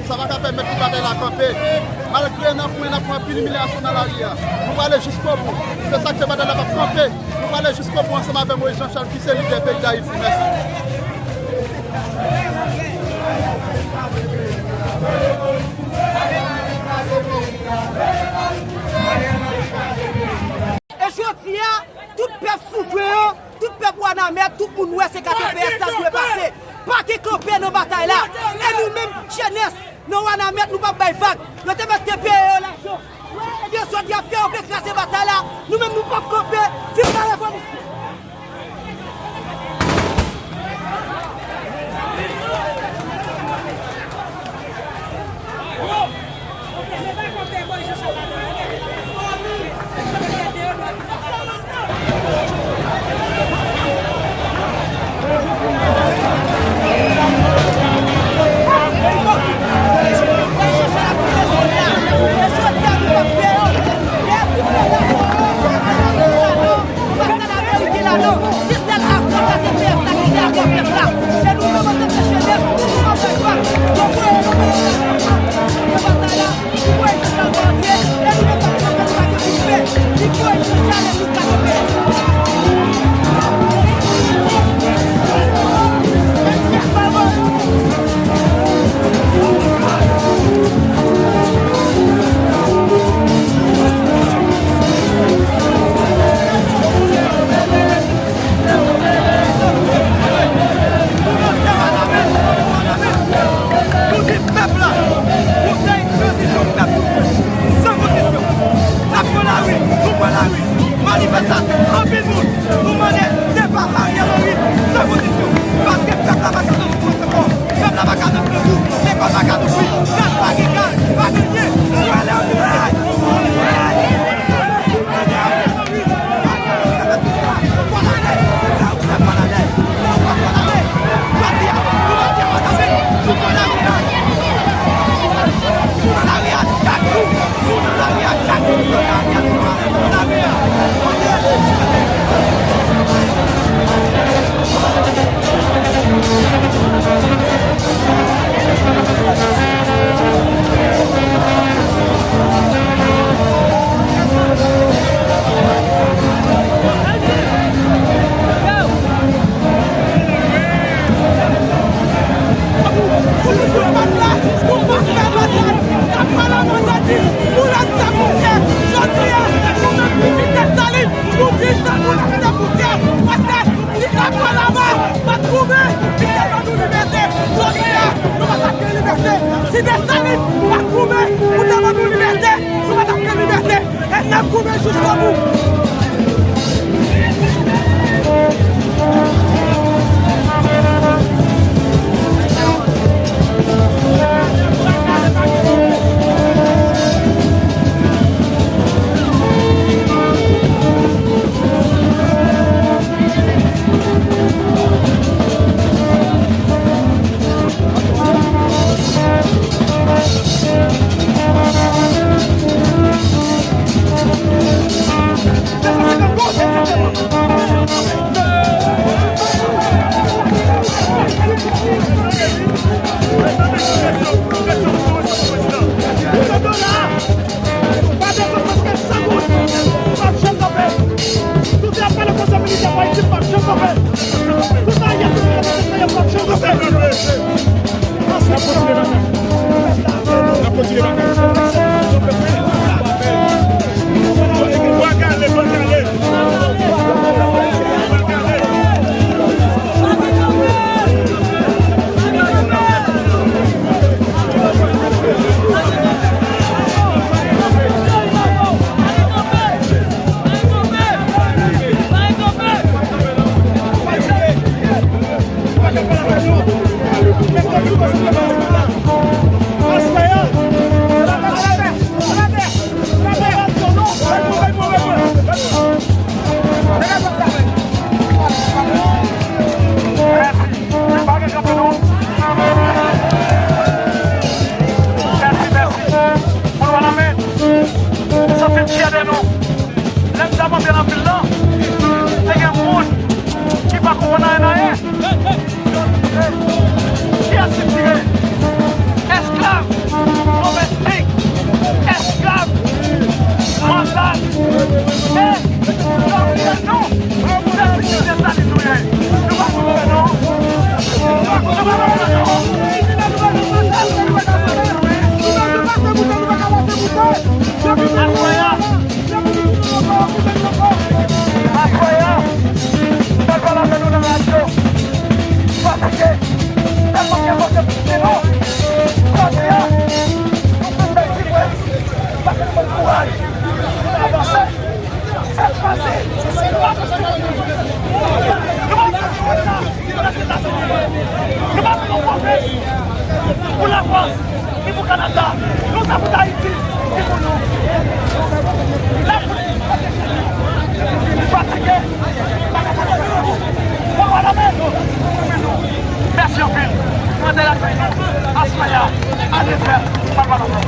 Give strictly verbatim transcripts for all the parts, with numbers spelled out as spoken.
Sa pa ka pèmèt pou batay la kanpe. Malgre n ap pran, n ap pran anpil imilyasyon nan lari a, nou prale jiskobou. Se sa k fè batay la p ap kanpe. Nou prale jiskobou ansanm avè Moïse Jean Charles ki se lidè peyi Dayiti. Mèsi. E jodi a, tout pèp souvren an, tout pèp Wanament, tout moun wè se K T P S la dwe pase. Pa gen kanpe nan batay la. E nou menm, jenès, nan Wanament, nou p ap bay vag. Yo te mèt te peye yo lajan. Wè, e dezòd y ap fè, yo vle kraze batay la. Nou menm, nou p ap kanpe. Viv la revolisyon! Nou di pèp la, pou fè yon tranzisyon pèp souvren, san kondisyon. N ap pran lari, nou pran lari. Manifestasyon, anpil moun, nou mande depa Ariel Henry, san kondisyon. Paske pèp la pa ka nan soufrans ankò. Pèp la pa ka nan grangou. Lekòl pa ka louvri. Gaz pa gen gaz, pa gen lyen. Nou ale an milay. Si Desalin pa t goumen pou ta ban nou libète, nou pa t ap gen libète. E n ap goumen jiskobou. Mèsi, mèsi. Pou nou al anmen. Sa fè fyè de nou. Lè n t ap antre nan vil lan, te gen moun ki pa konprann anyen, anyen. Kiyès ki tire? Esklav! Nou pa fè yon pwomès pou Lafrans, ni pou Kanada. Nou, sa pou Ayiti, ni pou nou. Lapolis, nou pa atake. Bon, wè la men nou. Mèsi anpil. Mwen te lakay nou. Aswè a, a nèf è, m ap pale ankò.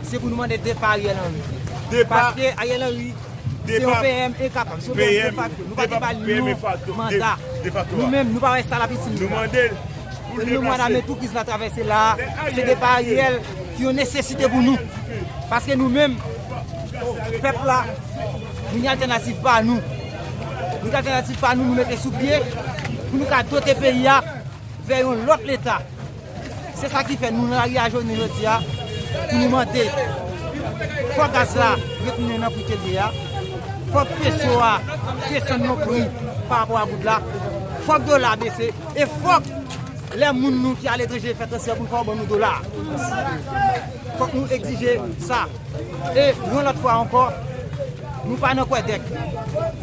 Se pou nou mande depa Ariel Henry. Depa. Paske Ariel Henry se yon P M enkapab, se yon P M defakto. Nou pa te ba l yon manda. Nou menm, nou pa wè sa l ap itil nou la. E nou mwa nan men tou kriz la travèse la, se depa Ariel ki yon nesesite pou nou. Paske nou menm, pèp la, nou gen altènativ pa nou. Nou gen altènativ pa nou, nou mete sou pye pou nou ka dote peyi a vè yon lòt leta. Se sa ki fè nou nan lari a jounen jodi a, pou nou mande, fòk gaz la retounen nan pri ke l ye a, fòk peso a desann yon pri pa rapò a goud la, fòk dola bese, e fòk lè moun nou ki aletranje fè transfè pou l fè yo ban nou dola. Fòk nou egzije sa. E yon lòt fwa ankò, nou pa nan kwè dèk.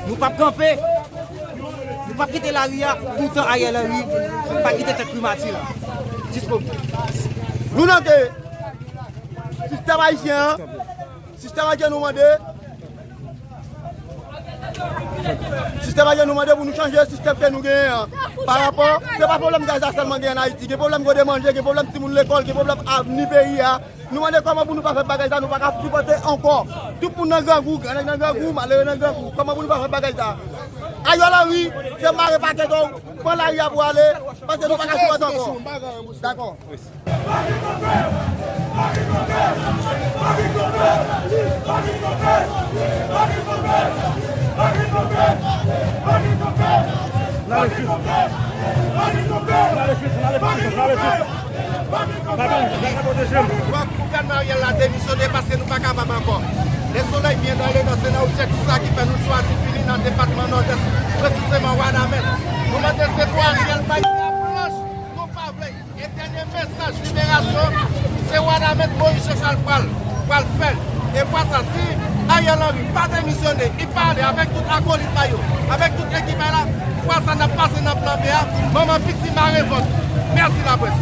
Nou p ap kanpe. Nou p ap kite lari a toutan Ariel Henry pa kite tèt primati la. Jiskobout. Nou nan ke sistèm ayisyen an, sistèm ayisyen nou mande, sistèm ayisyen nou mande pou nou chanje sistèm ke nou genyen an. Pa rapò, se pa pwoblèm gaz la sèlman genyen an Ayiti. Gen pwoblèm gode manje, gen pwoblèm timoun lekòl, gen pwoblèm avni peyi a. Nou mande kòman pou nou pa fè bagay sa, nou pa ka sipòte ankò. Tout moun nan grangou, gran nèg nan grangou, malere nan grangou. Kòman pou nou pa fè bagay sa? Ariel Henry, se mare pakèt ou, pran lari a pou ale, paske nou pa ka sipòte ankò. Dakò. N ale vit, n ale vit, n ale vit, n ale vit. Fòk gouvènman Ariel la demisyone paske nou pa kapab ankò. Lè solèy byen dan letan, se nan objektif sa ki fè nou chwazi vini nan depatman Nòdès, presizeman Wanament. Nou mande sekou Ariel bay laplanch, nou pa vle. E dènye mesaj liberasyon, se Wanament Moyiz Jean Charles pral, pral fè. E fwa sa, si Ariel Henry pa demisyone, li pa ale avèk tout akolit pa yo, avèk tout ekip pa yo la, fwa sa n ap pase nan plan B a, manman piti mare vant. Mèsi laprès.